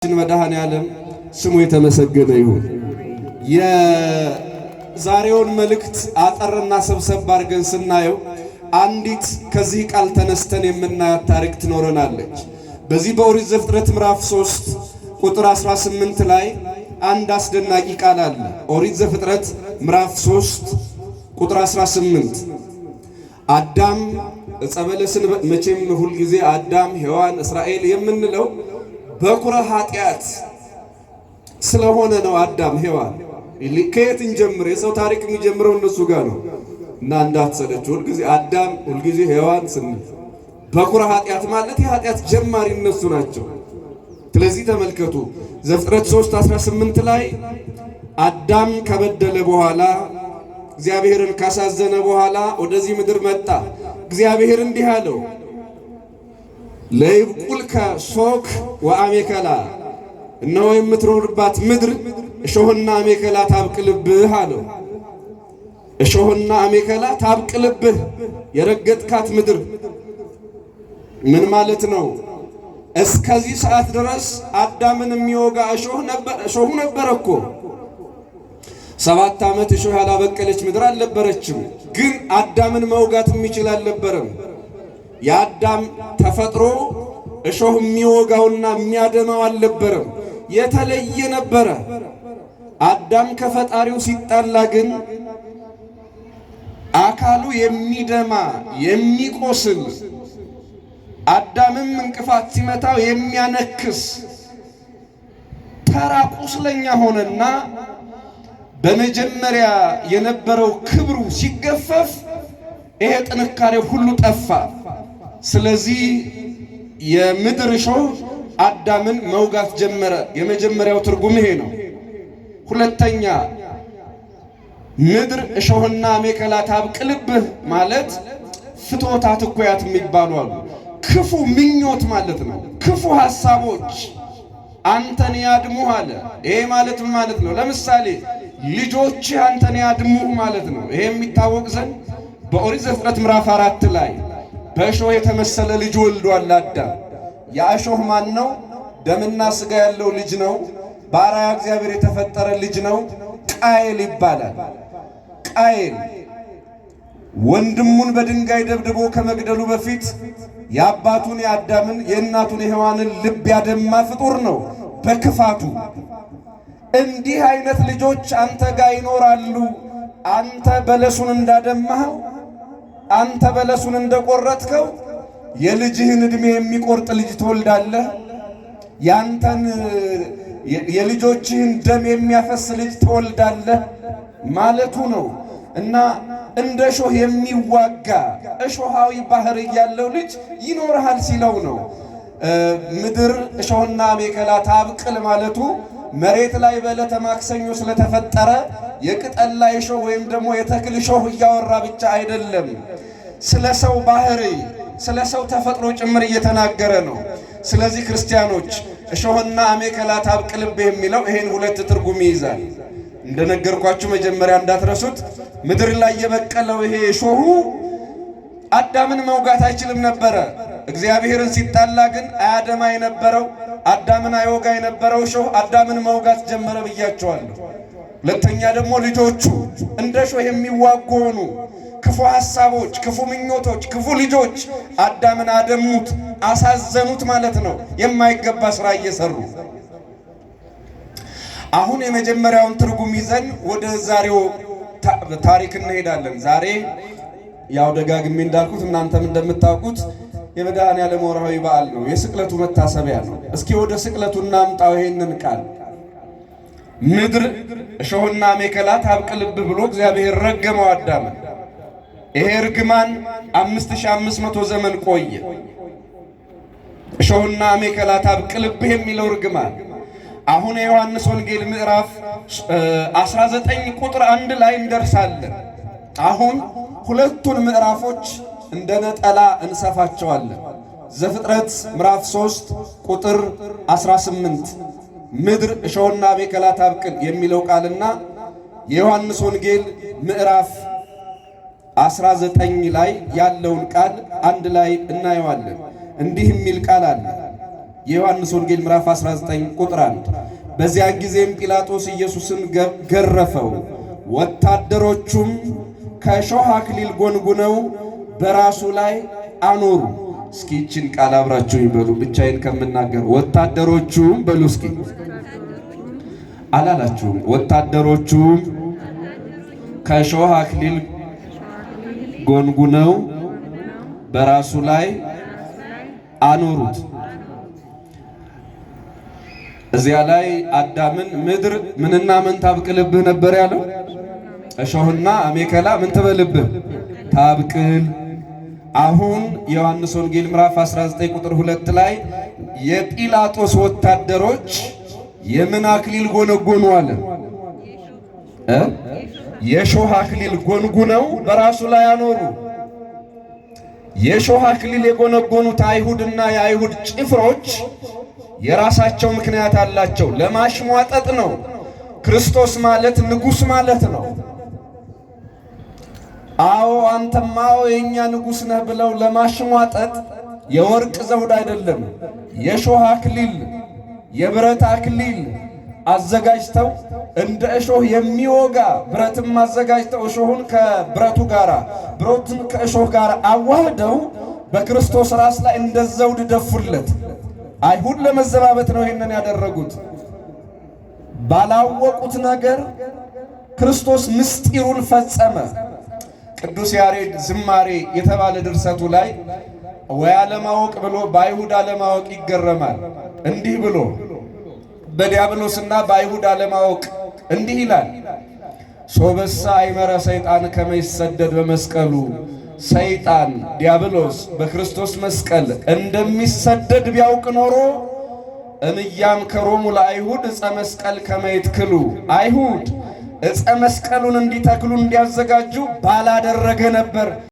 መድኃኔ ዓለም ስሙ የተመሰገነ ይሁን። የዛሬውን መልእክት አጠርና ሰብሰብ አድርገን ስናየው አንዲት ከዚህ ቃል ተነስተን የምናያት ታሪክ ትኖረናለች። በዚህ በኦሪት ዘፍጥረት ምዕራፍ 3 ቁጥር 18 ላይ አንድ አስደናቂ ቃል አለ። ኦሪት ዘፍጥረት ምዕራፍ 3 ቁጥር 18 አዳም ዕፀ በለስን፣ መቼም ሁልጊዜ አዳም፣ ሔዋን፣ እስራኤል የምንለው በኩረ ኃጢአት ስለሆነ ነው። አዳም ሔዋን ከየት እንጀምር? የሰው ታሪክ የሚጀምረው እነሱ ጋር ነው እና እንዳትሰለች፣ ሁልጊዜ አዳም ሁልጊዜ ሔዋን ስንል በኩረ ኃጢአት ማለት የኃጢአት ጀማሪ እነሱ ናቸው። ስለዚህ ተመልከቱ፣ ዘፍጥረት 3:18 ላይ አዳም ከበደለ በኋላ፣ እግዚአብሔርን ካሳዘነ በኋላ ወደዚህ ምድር መጣ። እግዚአብሔር እንዲህ አለው፣ ለይብቁልከ ሶክ ወአሜከላ፣ እነሆ የምትኖርባት ምድር እሾህና አሜከላ ታብቅልብህ አለው። እሾህና አሜከላ ታብቅልብህ የረገጥካት ምድር ምን ማለት ነው? እስከዚህ ሰዓት ድረስ አዳምን የሚወጋ እሾሁ ነበር እኮ። 7 ዓመት እሾህ ያላበቀለች ምድር አልነበረችም። ግን አዳምን መውጋት የሚችል አልነበረም። የአዳም ተፈጥሮ እሾህ የሚወጋውና የሚያደማው አልነበረም፣ የተለየ ነበረ። አዳም ከፈጣሪው ሲጣላ ግን አካሉ የሚደማ፣ የሚቆስል፣ አዳምም እንቅፋት ሲመታው የሚያነክስ ተራ ቁስለኛ ሆነና በመጀመሪያ የነበረው ክብሩ ሲገፈፍ ይሄ ጥንካሬው ሁሉ ጠፋ። ስለዚህ የምድር እሾህ አዳምን መውጋት ጀመረ። የመጀመሪያው ትርጉም ይሄ ነው። ሁለተኛ፣ ምድር እሾህና አሜከላ ታብቅልብህ ማለት ፍትወታት እኩያት የሚባሉ አሉ። ክፉ ምኞት ማለት ነው። ክፉ ሐሳቦች አንተን ያድሙህ አለ። ይሄ ማለት ምን ማለት ነው? ለምሳሌ ልጆችህ አንተን ያድሙህ ማለት ነው። ይሄ የሚታወቅ ዘንድ በኦሪት ዘፍጥረት ምዕራፍ 4 ላይ በእሾህ የተመሰለ ልጅ ወልዷል አዳም። ያ እሾህ ማን ነው? ደምና ስጋ ያለው ልጅ ነው። በአርአያ እግዚአብሔር የተፈጠረ ልጅ ነው። ቃየል ይባላል። ቃየል ወንድሙን በድንጋይ ደብድቦ ከመግደሉ በፊት የአባቱን የአዳምን የእናቱን የሔዋንን ልብ ያደማ ፍጡር ነው በክፋቱ። እንዲህ አይነት ልጆች አንተ ጋር ይኖራሉ። አንተ በለሱን እንዳደማኸው፣ አንተ በለሱን እንደቆረጥከው የልጅህን ዕድሜ የሚቆርጥ ልጅ ትወልዳለህ። ያንተን የልጆችህን ደም የሚያፈስ ልጅ ትወልዳለህ ማለቱ ነው። እና እንደ እሾህ የሚዋጋ እሾሃዊ ባህሪ ያለው ልጅ ይኖርሃል ሲለው ነው። ምድር እሾህና አሜከላ ታብቅል ማለቱ መሬት ላይ በዕለተ ማክሰኞ ስለተፈጠረ የቅጠል ላይ እሾህ ወይም ደግሞ የተክል እሾህ እያወራ ብቻ አይደለም። ስለ ሰው ባህሪ፣ ስለ ሰው ተፈጥሮ ጭምር እየተናገረ ነው። ስለዚህ ክርስቲያኖች፣ እሾህና አሜከላ ታብቅልብህ የሚለው ይሄን ሁለት ትርጉም ይይዛል። እንደነገርኳችሁ መጀመሪያ እንዳትረሱት፣ ምድር ላይ የበቀለው ይሄ እሾሁ አዳምን መውጋት አይችልም ነበረ። እግዚአብሔርን ሲጣላ ግን አያደማ የነበረው፣ አዳምን አይወጋ የነበረው እሾህ አዳምን መውጋት ጀመረ ብያቸዋለሁ። ሁለተኛ ደግሞ ልጆቹ እንደ እሾህ የሚዋጉ ሆኑ። ክፉ ሐሳቦች፣ ክፉ ምኞቶች፣ ክፉ ልጆች አዳምን አደሙት፣ አሳዘኑት ማለት ነው፣ የማይገባ ስራ እየሰሩ። አሁን የመጀመሪያውን ትርጉም ይዘን ወደ ዛሬው ታሪክ እንሄዳለን። ዛሬ ያው ደጋግሜ እንዳልኩት እናንተም እንደምታውቁት የመድኃኔዓለም ወርሃዊ በዓል ነው። የስቅለቱ መታሰቢያ ነው። እስኪ ወደ ስቅለቱ እናምጣው ይሄንን ቃል። ምድር እሾህና አሜከላ ታብቅልብህ ብሎ እግዚአብሔር ረገመው አዳምን። ይሄ እርግማን 5500 ዘመን ቆየ። እሾህና አሜከላ ታብቅልብህ የሚለው እርግማን አሁን የዮሐንስ ወንጌል ምዕራፍ 19 ቁጥር 1 ላይ እንደርሳለን። አሁን ሁለቱን ምዕራፎች እንደ ነጠላ እንሰፋቸዋለን። ዘፍጥረት ምዕራፍ 3 ቁጥር 18 ምድር እሾህና አሜከላ ታብቅል የሚለው ቃልና የዮሐንስ ወንጌል ምዕራፍ 19 ላይ ያለውን ቃል አንድ ላይ እናየዋለን። እንዲህ የሚል ቃል አለ። የዮሐንስ ወንጌል ምዕራፍ 19 ቁጥር 1። በዚያን ጊዜም ጲላጦስ ኢየሱስን ገረፈው። ወታደሮቹም ከእሾህ አክሊል ጎንጉነው በራሱ ላይ አኖሩ። እስኪ ይህችን ቃል አብራችሁ ይበሉ፣ ብቻዬን ከምናገር። ወታደሮቹም በሉ እስኪ፣ አላላችሁም? ወታደሮቹም ከእሾህ አክሊል ጎንጉነው በራሱ ላይ አኖሩት። እዚያ ላይ አዳምን ምድር ምንና ምን ታብቅልብህ ነበር ያለው? እሾህና አሜከላ ምን ትበልብህ? ታብቅል። አሁን የዮሐንስ ወንጌል ምዕራፍ 19 ቁጥር 2 ላይ የጲላጦስ ወታደሮች የምን አክሊል ጎነጎኑ አለ? የእሾህ አክሊል ጎንጉነው በራሱ ላይ አኖሩ። የእሾህ አክሊል የጎነጎኑት አይሁድና የአይሁድ ጭፍሮች የራሳቸው ምክንያት አላቸው። ለማሽሟጠጥ ነው። ክርስቶስ ማለት ንጉሥ ማለት ነው። አዎ አንተማ የእኛ ንጉሥ ነህ ብለው ለማሽሟጠጥ የወርቅ ዘውድ አይደለም፣ የእሾህ አክሊል፣ የብረት አክሊል አዘጋጅተው እንደ እሾህ የሚወጋ ብረትም አዘጋጅተው እሾሁን ከብረቱ ጋር ብረቱን ከእሾህ ጋር አዋህደው በክርስቶስ ራስ ላይ እንደ ዘውድ ደፉለት። አይሁድ ለመዘባበት ነው ይህንን ያደረጉት። ባላወቁት ነገር ክርስቶስ ምስጢሩን ፈጸመ። ቅዱስ ያሬድ ዝማሬ የተባለ ድርሰቱ ላይ ወይ አለማወቅ ብሎ በአይሁድ አለማወቅ ይገረማል። እንዲህ ብሎ በዲያብሎስና በአይሁድ አለማወቅ እንዲህ ይላል። ሶበሳ አይመረ ሰይጣን ከመይሰደድ በመስቀሉ፣ ሰይጣን ዲያብሎስ በክርስቶስ መስቀል እንደሚሰደድ ቢያውቅ ኖሮ እምያም ከሮሙ ለአይሁድ ዕፀ መስቀል ከመይትክሉ፣ አይሁድ ዕፀ መስቀሉን እንዲተክሉ እንዲያዘጋጁ ባላደረገ ነበር።